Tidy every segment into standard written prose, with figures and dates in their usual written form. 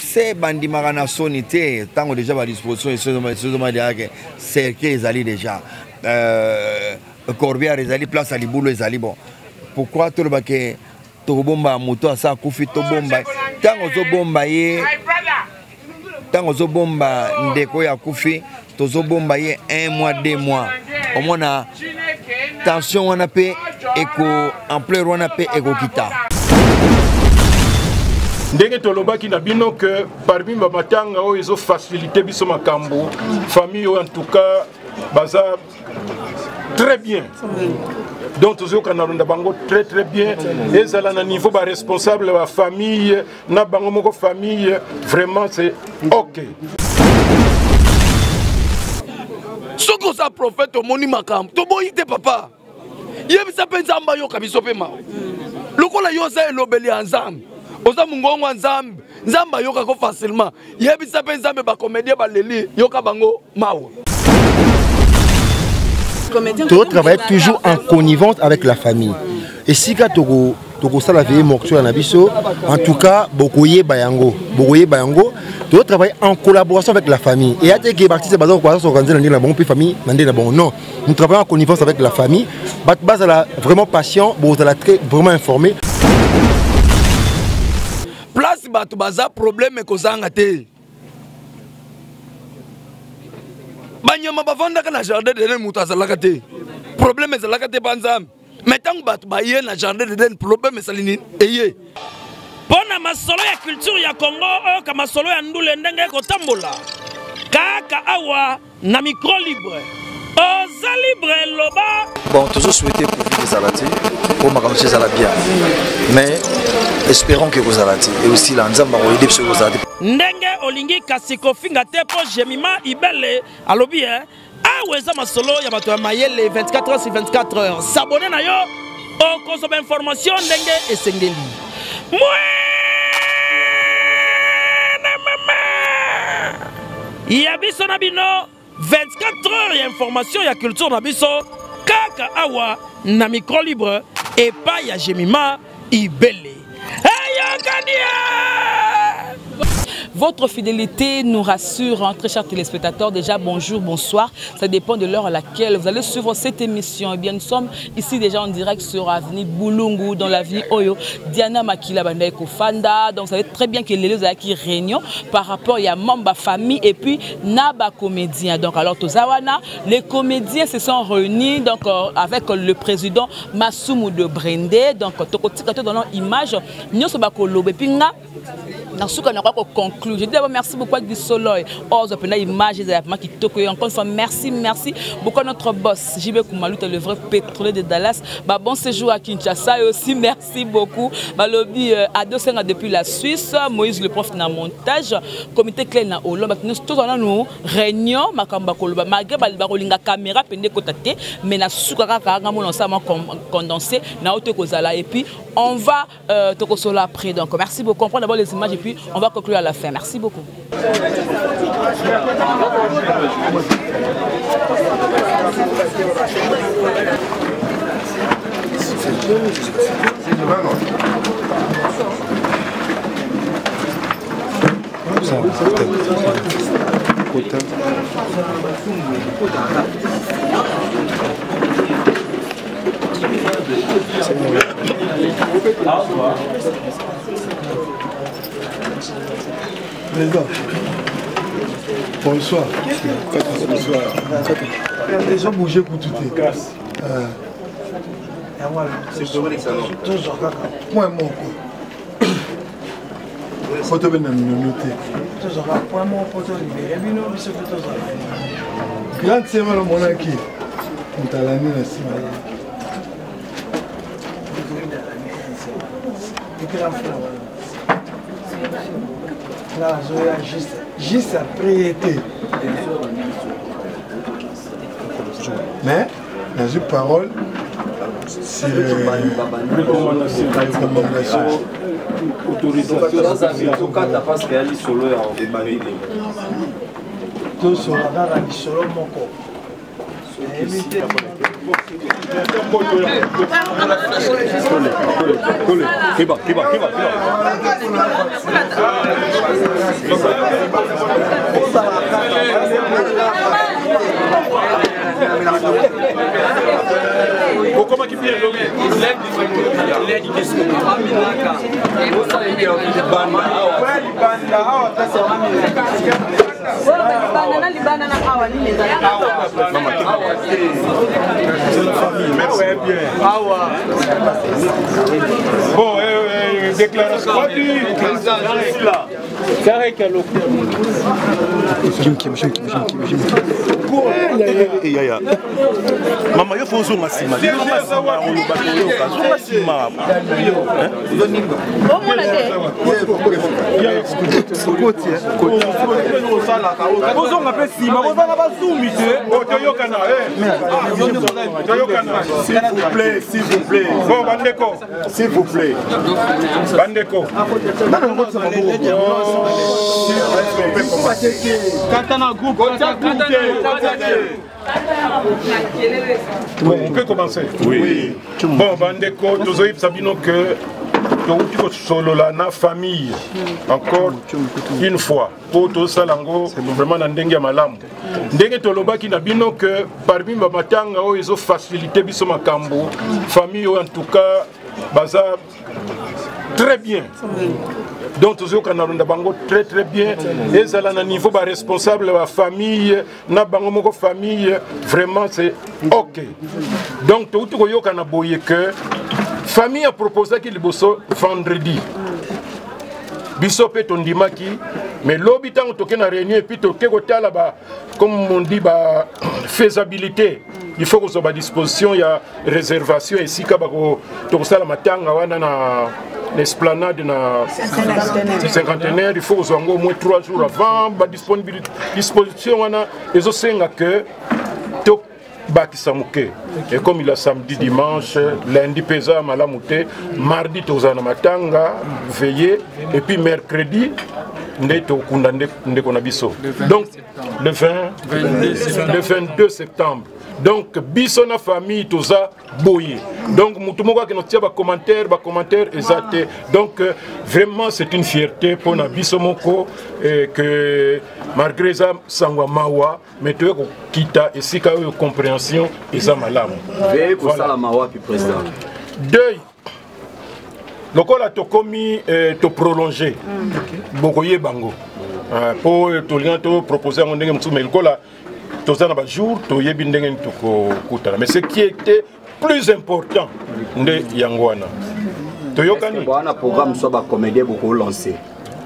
Se bandimaka na soni te ntango déjà badisposition esozoma deja ke cercueil ezali déjà euh, corbière ezali place ya libulu ezali bon pourquoi toloba ke tokobomba moto asa akufi tobomba ntango ozobomba ye ntango ozobomba ndeko oyo akufi tozobomba ye un mois deux mois omona tension wana mpe eko ampleur wana mpe ekokita ndenge tolobaki na bino ke parmi bamatanga oyo ezofacilite biso makambo famille oyo en tout cas baza très bien donc tozoyokana na bango très très bien ezala na niveau baresponsable ba famille na bango moko famille vraiment c'est ok soki oza prophète omoni makambo toboyi te papa yebisa mpe nzambe ayoka biso mpe mawa lokola yo oza elobeli ya nzambe oza mongongo ya nzambe nzambe ayokako facilement yebisa mpe nzambe bacomédien baleli yoka bango mawa To travailler toujours en connivence avec la famille. Esika toko tokosala veille mortuaire na biso en tout cas bokoyeba yango bokoyeba yango to travailler en collaboration avec la famille et ate ke artiste baza ko s'organiser na ndenge na bango mpe famille na ndenge na bango non nous travaillons en connivence avec la famille bato bazala vraiment patient bozala très vraiment informé place bato baza problème ekozanga te banyama bavandaka na jardin d'eden moto azalaka te problème ezalaka te ba nzambe mais ntango bato baye na jardin d'eden problème esali nini eye mpo na masolo ya culture ya congo oyoka masolo ya ndule ndenge ekotambola kaka awa na micro libre oza libre loba bon tozo souhaite covid ezala te mpo makambo mosusu ezala bien mais espérons ke ekozala te et aussi la nzambe akoyede biso ekozala te ndenge olingi kasi kofinga te mpo jemima ibele alobi e awa eza masolo ya bato ya mayele 24 heures sur 24 heures sabone na yo okozwa bainformation ndenge esengeli mwene mama ya biso na bino 24 heures ya information ya culture na biso kaka awa na micro libre epai ya jemima ibele eyokani Votre fidélité nous rassure, hein, très chers téléspectateurs. Déjà, bonjour, bonsoir. Ça dépend de l'heure à laquelle vous allez suivre cette émission. Eh bien, nous sommes ici déjà en direct sur avenue Bulungu, dans l'avenue Oyo. Diana Makila Bandai Kofanda. Donc, vous savez très bien que les qui réunion par rapport, il y a membre famille et puis Naba comédien. Donc, alors, Tozawana, les comédiens se sont réunis donc, euh, avec le président Masumu de Brende. Donc, Tokotika, dans l'image, nous sommes et puis, na suka na ko conclure je dis d'abord merci beaucoup à Guy Soloy ozo pena image ezala vraiment kitoko et encore une fois merci merci beaucoup à notre boss JB Kumaluta le vrai pétrolier de Dallas bah bon séjour à Kinshasa et aussi merci beaucoup balobi euh, Ado Senga depuis la Suisse Moïse le prof na montage comité clé na Hollande bato nyonso tozala nanu réunion makambo bakoloba malgré bakolinga caméra pende ekota te mais na suka kaka nga mona osala mwa condensé na oyo te kozala et puis on va euh, tokosola après donc merci beaucoup on prend d'abord les images et puis on va conclure à la fin merci beaucoup Président. Bonsoir. Bonsoir. Déjà bougé pour tout. tozwa kaka point moko po tobenda minono te tozwaka point moko mpo tolibere bino biso mpe tozala grande sema namonaki moto alandi na nsima ye nga azoya juste juste après ye te mais nazwi parole sur euh, recommandation tosola kaka lisolo moko nayebi te. Keba, keba, keba, keba. Okomaki bien lobi. Bon, déclaration. Yaya mama, yo fo ozonga nsima, zonga nsima, oloba toyoka, zonga nsima. Ozonga mpe nsima, bozala bazumi te. Toyokana, toyokana. S'il vous plaît, s'il vous plaît. Bon, bandeko. S'il vous plaît. Bandeko. Kata na groupe. Bon, on peut commencer. Oui. Bon, bandeko, tozoyebisa bino que touti kosolola na famille encore une fois mpo tosala yango vraiment na ndenge ya malamu, ndenge tolobaki na bino que parmi bamatanga oyo ezofacilité biso makambo, famille oyo en tout cas baza très bien. Donc tozoyokana na bango très très bien, ezala na niveau baresponsable bafamille na bango moko famille, vraiment c'est ok. Donc touti koyokana boye que famille aproposaki liboso vendredi, biso mpe tondimaki, mais lobi ntango toke na réunion et puis toke kotala ba, comme on dit, ba faisabilité, il faut kozwa badisposition ya réservation esika tokosala matanga wana na esplanade na Cinquantenaire. Il faut kozwa yango au moins 3 jours avant. Badisposition wana ezosenga que tobakisa moke. Et comme il a samedi, dimanche, lundi mpe eza malamu te, mardi tozala na matanga veillée et puis mercredi nde tokunda ndeko na biso, donc le 20, le 22 septembre. Donc biso na famille toza boye, donc motu moko akende kotia bacommentaire, bacommentaire eza te. Donc vraiment c'est une fierté mpona biso moko que malgré eza sango ya mawa, mais toye kokita esika oyo compréhension eza malamu. Veillée kosalama wapi, président? Deuil lokola tokomi toprolonge, bokoyeba yango mpo tolinga topropose yango ndenge mosusu, mais lokola toza na bajour, toyebi ndenge nini tokokutana. Mais ce qui était plus important nde yango wana toyokani. Wana programme so bacomédien bokolance?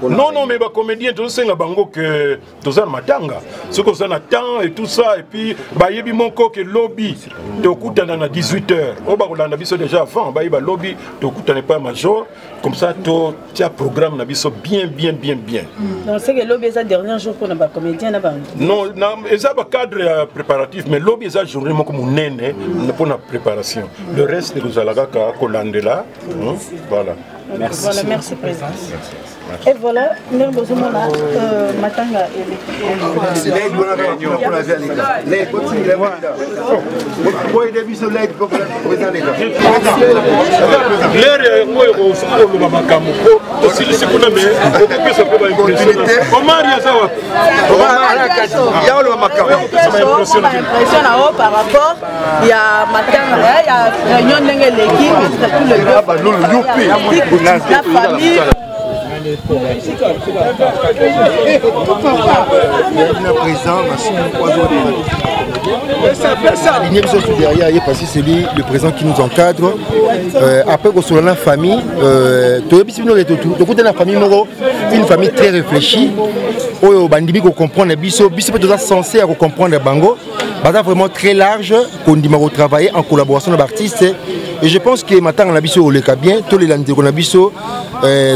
Non, non, mais bacomédien tozosenga bango que toza na matanga, soki oza na temps et tout ça, et puis bayebi moko ke lobi tokutana na 18 heures, oyo bakolanda biso déjà avant bayeba lobi tokutana epai major, comme ça totia programme na biso bien bien bien bien. Donc c'est que lobi eza dernier jour mpona bacomédien na bango? Non, eza bacadre ya préparatif, mais lobi eza journée moko monene mpona préparation. Le reste ekozala kaka kolandela. Voilà. Merci. Voilà, merci président. Et voilà, ndenge bozomona matanga. Lere yango soki koloba makambo po tosilisi kuna, me okopesa mpe baimpression. Omari aza wapi? Ya oloba makambo. Impression na yo par rapport ya matanga, ya réunion ndenge eleki entre tous les deux, la famille? Na président Masumu aligné biso derrière ye parce que c'est lui le président qui nous encadre. Après kosolola na famille, toyebisi bino tokuta na famille moko, une famille très réfléchie oyo bandimi kocomprendre biso, biso mpe toza censé ya kocomprendre bango. Baza vraiment très large kondima kotravailler en collaboration na baartiste, et je pense que matanga na biso oleka bien. Tolela ndeko na biso,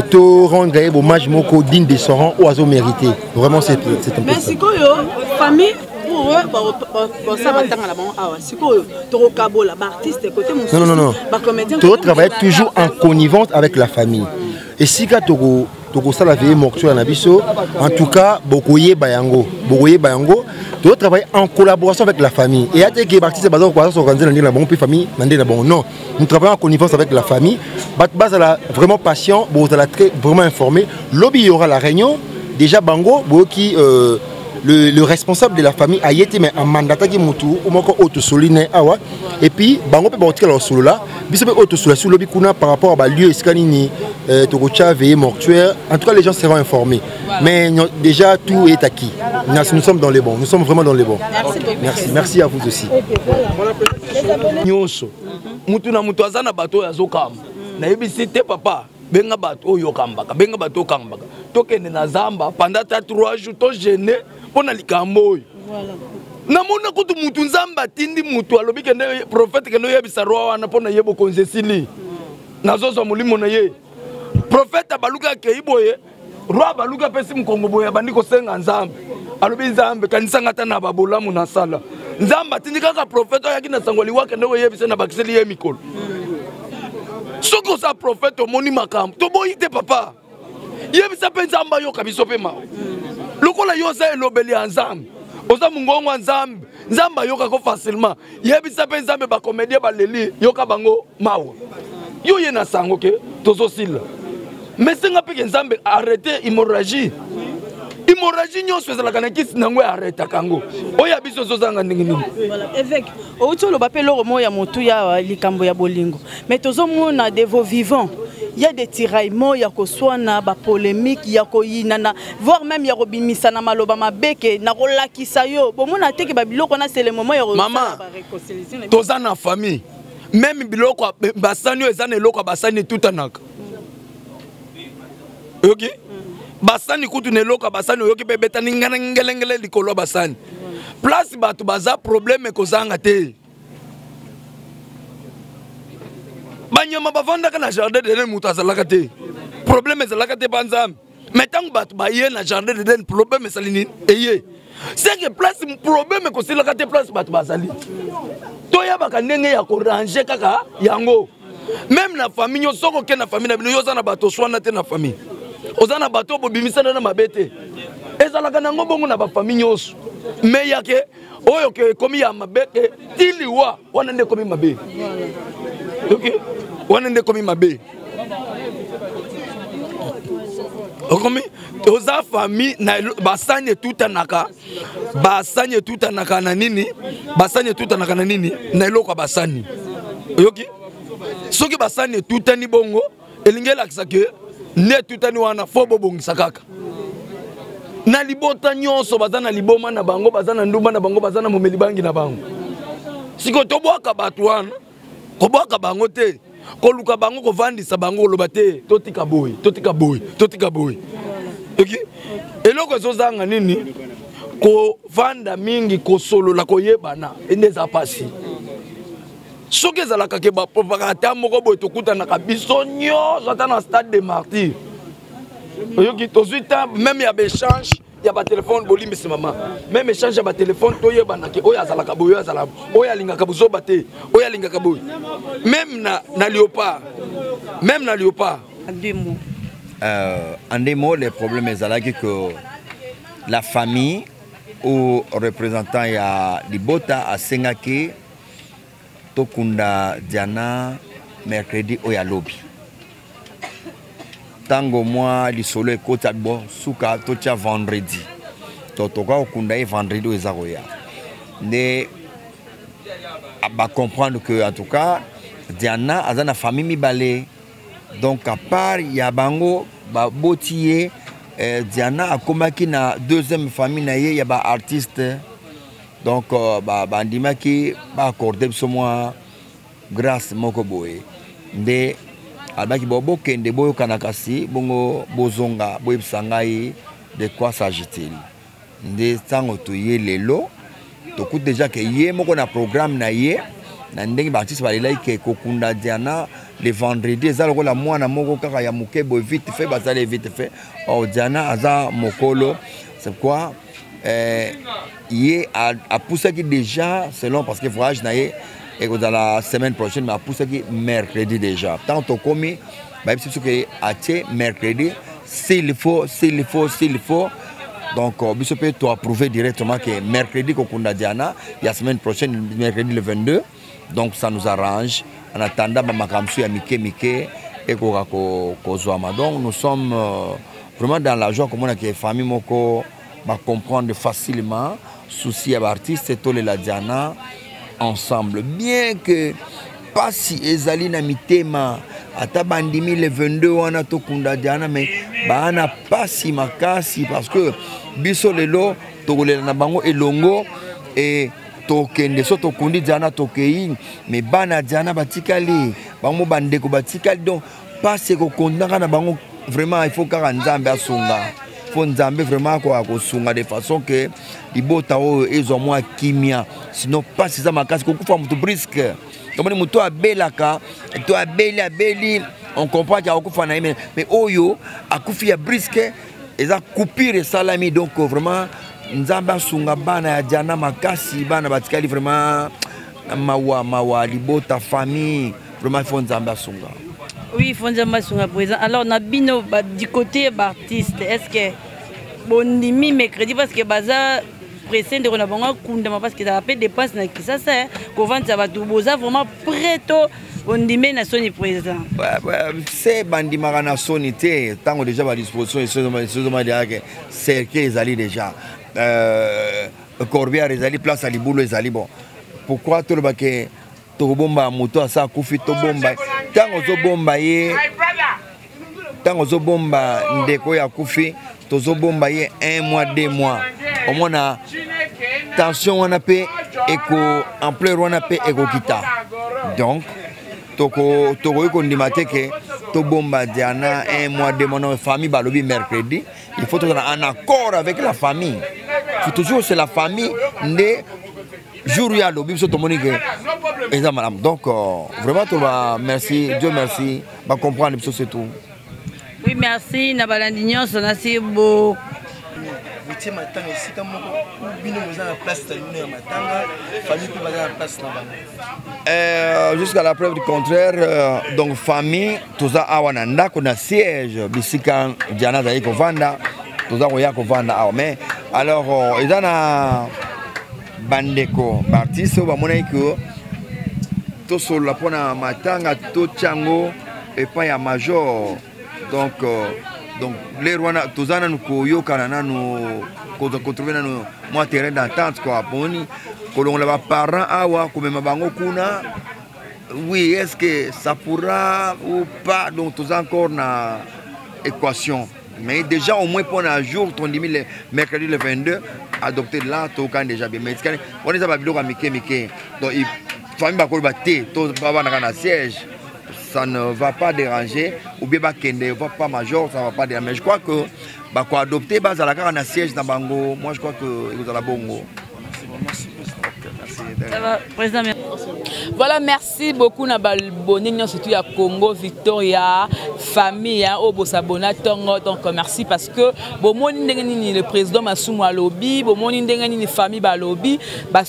to rendre ye hommage moko digne de son rang oyo azo mérité vraiment. C'est un peu Mais sikoyo famille, pour eux, bosala matanga na bango awa, sikoyo tokokabola baartiste côté mosusu? Non, non, non. Bacomédien? Totravaille toujours en connivence avec la famille. Esika tokosala veillée mortuaire na biso, en tout cas bokoyeba yango, bokoyeba yango. Tozo travailler en collaboration avec la famille. Et ate ke artiste baza ko s'organiser na ndenge na bango pe famille na ndenge na bango. Non, nous travaillons en connivence avec la famille. Bato bazala vraiment patient, bozala très vraiment informé. Lobi il y aura la réunion. Déjà bango boyoki le responsable de la famille aye te, mais amandataki mutu moko oyo tosoli na ye awa. Et puis bango mpe bakotikala kosolola, biso mpe oyo tosolola si lobi kuna par rapport à balieu esika nini tokotya veillée mortuaire. En tout cas, les gens seront informés. Mais déjà tout est acquis. Nous sommes dans les bons, nous sommes vraiment dans les bons. Merci beaucoup. Merci, merci à vous aussi. Nyonso mutu na mutu aza na bato oyo azokamba. Nayebisi te papa, benga bato oyo okambaka, benga bato okambaka, tokende na zamba pendant ta 3 jours, togene mpo na likambo oyo. Namona kutu mutu Nzambe atindi mutu, alobi kende prophète, kende oyebisa roi wana mpo na ye bokonzi esili, nazozwa molimo na ye. Prophète abaluki, akei boye, roi abaluki, apesi mokongo boye, abandi kosenga Nzambe, alobi: "Nzambe, kanisanga ata na babolamu nasala." Nzambe atindi kaka prophète oyaki na sango liwa, kende koyebisa na bakiseli ye mikolo. Soki oza prophète, omoni makambo, toboyi te papa, yebisa mpe Nzambe ayoka biso mpe mawa. Lokola yo oza elobeli ya Nzambe, oza mongongo ya Nzambe, Nzambe ayokako facilement. Yebisa mpe Nzambe, bacomédien baleli, yoka bango mawa. Yo ye na sango ke tozosila, mais senga mpe ke Nzambe arrête hémorragie. Hémorragie nyonso ezalaka na kisi nango, arrêtaka yango. Oyo ya biso ezozanga ndenge nini? Voilà. Évêque, outi oloba mpe eloko moko ya motuya, likambo ya bolingo, mais tozomona de vos vivants, il y a des tiraillements ya koswana, bapolémique ya koyinana, voire même ya kobimisa na maloba mabe ke na kolakisa yo. Bomona te ke babiloko wana, c'est le moment ya Mama, toza na famille, même biloko basani oyo eza na eloko ya basani etutanaka, oyoki? Basani kutu na eloko ya basani, oyoki? Mpe ebetani ngana ngelengele likolo ya basani. Place bato baza, problème ekozanga te. Banyama bavandaka na jardin d'Eden, moto azalaka te, problème ezalaka te, banzambe. Mais ntango bato baye na jardin d'Eden, problème esali nini? Eye seke place problème ekosilaka te. Place bato bazali, toyebaka ndenge ya koranger kaka yango. Même na famille nyonso, soki okende na famille na bino, yo oza na bato oswana te na famille, oza na bato oyo bobimisana na mabe te, ezalaka nango bongo na bafamille nyonso. Mais yake oyo ke ekomi ya mabe ke tiliwa wana nde ekomi mabe, ok, wana nde ekomi mabe. Okomi toza famille na basani etutanaka, basani etutanaka na nini? Basani etutanaka na nini? Na eloko ya basani, oyoki? Soki basani etutani bongo, elingi elakisa ke nde etutani wana, fo bobongisa kaka. Na libota nyonso baza na liboma na bango, baza na ndumba na bango, baza na momeli bangi na bango. Sikoyo tobwaka bato wana? Kobwaka bango te, koluka bango, kovandisa bango, koloba te: totika boye, totika boye, totika boye. Oki eloko ezozanga nini? Kovanda mingi, kosolola, koyebana nde eza mpasi. Soki ezalaka ke bapropaka ata moko boye, tokutanaka biso nyonso ata na stade de Martyr, oyoki? Tozwi temps même ya baéchange ya batelefone, bolimbisi mama, même échange ya batelefone, toyebanake oyo azalaka boye, oyo azalaka, oyo alingaka bozoba te, oyo alingaka boye. Même na Léopard, même na Léopard. Deux mots. En deux mots, le problème ezalaki que la famille ou représentant ya libota asengaki tokunda Diana mercredi oyo alobi. Ntango mwa lisolo ekota bo suka, totia vendredi, to toka kokunda ye vendredi oyo eza koya. Nde bacomprendre que en tout cas Diana aza na famille mibale, donc à part ya bango baboti ye, Diana akomaki na deuxième famille na ye ya baartiste. Donc bandimaki baaccorde biso mwa grâce moko boye. Nde alobaki bo bokende boyokana, kasi bongo bozonga boyebisa ngai de quoi s'agit-il. Nde ntango toye lelo, tokuti déjà ke ye moko na programme na ye, na ndenge baartiste balelaki ke kokunda Diana le vendredi eza lokola mwana moko kaka ya moke boye, vite fait basali vite fait. Or Diana aza mokolo, c'est quoi, ye apusaki déjà selon, parce que voyage na ye ekozala semaine prochaine, mais apusaki mercredi déjà. Ntango tokomi, bayebisi biso ke atie mercredi, s'il faut, s'il faut, s'il faut. Donc euh, biso mpe toapprouve directement que mercredi kokunda Diana ya semaine prochaine, mercredi le 22. Donc ça nous arrange en attendant bamakambo mosusu ya mike mike ekoka kozwama. Donc nous sommes euh, vraiment dans la joie komona ke famille moko bacomprendre facilement souci ya baartiste. Tolela Diana ensemble, bien que pasi ezali na mitema. Ata bandimi le 22 wana tokunda Diana, mais baa na pasi makasi, parce que biso lelo tokolela na bango elongo e tokende. So tokundi Diana, tokei, mais bana Diana batikali, bango bandeko batikali. Donc pasi ekokondaka na bango vraiment. Il faut kaka Nzambe asunga, faut Nzambe vraiment akoka kosunga de façon que libota oyo ezwa mwa kimia. Sinon pasi eza makasi, kokufa moto brusque. Tomoni moto abelaka to abeli, abeli, on comprend ke akokufa na ye, mais oyo akufi ya brusque, eza coupure esalami. Donc vraiment Nzambe asunga bana ya Diana makasi. Bana batikali vraiment mawa, mawa libota, famille. Vraiment il faut Nzambe asunga. Oui, il faut Nzambe asunga, président. Alors na bino du côté baartiste, est ce que bondimi mercredi, parce que baza pressé ndeko na bango akundama, parce que ezala mpe dépense na Kisasa kovandisa bato, boza vraiment prêt to bondimi na soni, président? Se bandimaka na soni te. Ntango déjà badisposition esozoma déjà ke cercueil ezali déjà, corbillard ezali, place ya libulu ezali. Bon, pourquoi toloba ke tokobomba moto asa akufi? Tobomba ntango ozobomba ye, ntango ozobomba ndeko oyo akufi, tozobomba ye un mois, 2 mois, omona tension wana mpe eko ampleur wana mpe ekokita. Donc tokoki kondima te ke tobomba Diana un mois, 2 mois. Non, famille balobi mercredi. Il faut tozala en accord avec la famille. Faut toujours, c'est la famille nde jour oyo alobi, biso tomoni ke eza malamu. Donc vraiment toloba merci, Dieu merci, bacomprendre biso, c'est tout. Oui, merci na balandi nyonso. Nasi bo botie matanga esika moko, bino boza na place na bino ya matanga, famille mpe baza na place na bango? Jusqu'à la preuve du contraire, donc famille toza awa na ndako na siège bisika Diana azali kovanda, toza koya kovanda awa. Mais alors eza na bandeko baartiste oyo bamonaki ke tosolola mpona matanga, totia yango epai ya major. Donc lere wana toza nanu koyokana, nanu kotrouve nanu mwa terrain d'entente quoi. Poni kolongola baparent awa, komema bango kuna, oui, est-ce que ça pourra ou pas? Donc toza encore na équation, mais déjà au moins mpona jour tondimi le mercredi le 22 adopté là, tokani déjà bien. Mais tikani wana eza babiloko ya mike mike. Donc famille bakoloba te to babanaka na siège, ça ne va pas déranger, ou bien bakende va pas major, ça va pas déranger. Mais je crois que bakoadopte bazala kaka na siège na bango. Moi je crois que ekozala bongo. Ça va, président. Voilà, merci beaucoup na babone nyonso surtout ya Congo Victoria famille, hein, oyo bosabona ntongo. Donc merci, parce que bomoni ndenge nini le président Masumu alobi, bomoni ndenge nini famille balobi,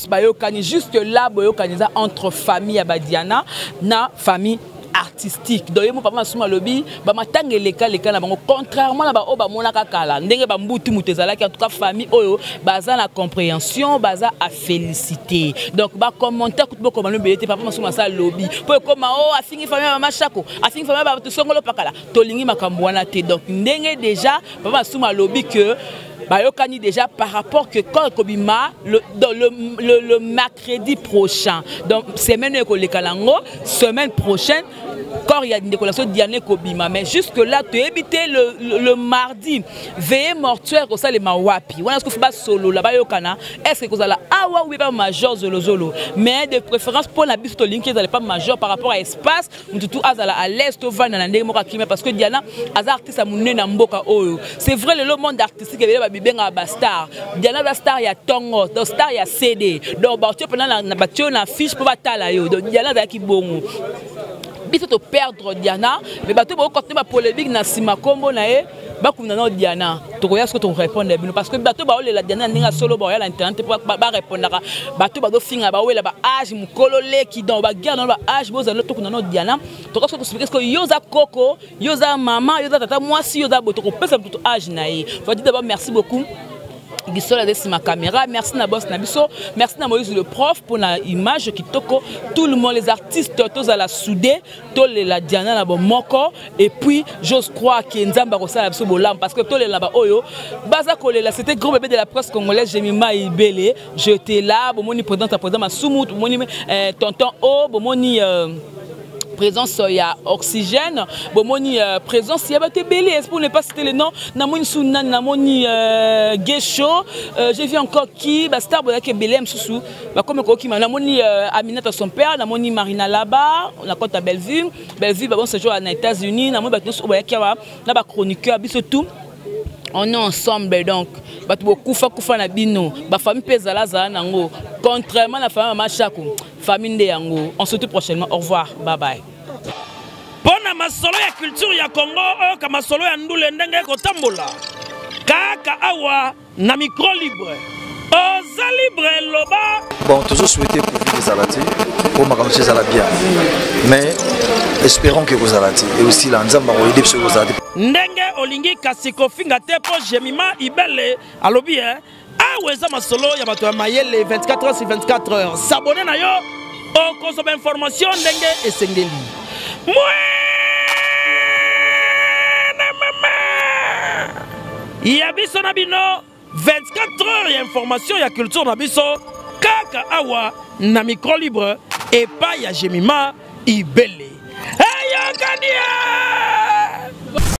bayokani. Juste là boyokani eza entre famille ya badiana na famille artistique. Donc ye mo papa Masumu alobi bamatanga elekaleka na bango, contrairement na baoyo bamonaka kala ndenge bambutu moto ezalaki. En tout cas famille oyo baza na compréhension, baza à féliciter. Donc bacommentaire kutu bokoma lobele te. Papa Masumu asa alobi mpo ekoma o afingi famille ya mama Shako, afingi famille ya bato songolo pakala, tolingi makambo wana te. Donc ndenge déjà papa Masumu alobi que bayokani déjà par rapport que quand ekobima le mercredi prochain, donc semaine oyo ekoleka nango, semaine prochaine, corps ya ndeko na so Diane ekobima. Mais jusque là toyebi te le mardi veillée mortuaire kosalema wapi wana. Soki basolola, bayokana, est ce que kozala awa ou pas major Zolozolo? Mais de préférence mpo na biso tolingi ezala pas major par rapport à espace, mututu azala à l'aise, tovanda na ndenge moko akimia, parce que Diana aza artiste ya monene na mboka oyo. C'est vrai, lelo monde artistique ebele babibengaka bastar. Diana aza star ya ntongo, donc star ya CD. Donc batie mpena batie na fiche mpo batala yo. Donc Diana azalaki bongo. Biso toperdre Diana, mais bato bokocontinue bapolémique na nsima nkombo na ye, bakunda nao Diana. Tokoya soki tokorépondre bino, parce que bato baolela Diana na ndenge ya solo, baoya na internet mpo barépondaka bato bazofinga, bawela baage mokolo leki. Donc baguerre nano baage bozala, tokunda nao Diana. Toka soki toexplique ce que yo oza koko, yo oza mama, yo oza tata mwasi, yo oza boye, tokopesa motutu age na ye. Faut dire d'abord merci beaucoup. Gisol aza nsima caméra. Merci na boss na biso, merci na Moïse le prof pour na image kitoko. Tout le monde, les artistes, tozala soudé, tolela Diana na bomoko. Et puis j'ose croire que Nzambe akosala biso bolamu, parce que tolela ba oyo baza kolela. C'était gros bébé de la presse congolaise, Jemima Ibele. J'étais là, bomoni président, président Masumu, bomoni tonton O, bomoni présence ya oxygène, bomoni présence ya bato ebele. Est-ce pour ne pas citer les noms, namoni Sunan, namoni Gesho, j'ai vu encore qui ba star boyaki ebele mosusu bakomi kokima. Namoni Aminata son père, namoni Marina là-bas na côte ya Bellevue. Bellevue ba bon séjour na États-Unis. Namoni bato nyonso oyo bayaki awa na ba chroniqueur biso, tout on est ensemble. Donc bato bokufa kufa na bino, bafamille mpe ezala nango, contrairement na famille mama Chako, famille nde yango. On se retrouve prochainement, au revoir, bye bye. Mpo na masolo ya culture ya Congo, oyoka masolo ya ndule ndenge ekotambola kaka awa na micro libre. Oza libre, loba. Bon, tozosouhaite Covid ezala te mpo makambo so ezala bien, mais espérons ke kozala te et aussi la Nzambe akoyede biso kozala te. Ndenge olingi kasi kofinga te, mpo Jemima Ibele alobi e awa eza masolo ya bato ya mayele 24 heures sur 24 heures. S'abonner na yo, okozwa bainformation ndenge esengeli. Mwene mama ya biso na bino, 24 heures ya information ya culture na biso kaka awa na micro libre epai ya Jemima Ibele. Eyokani!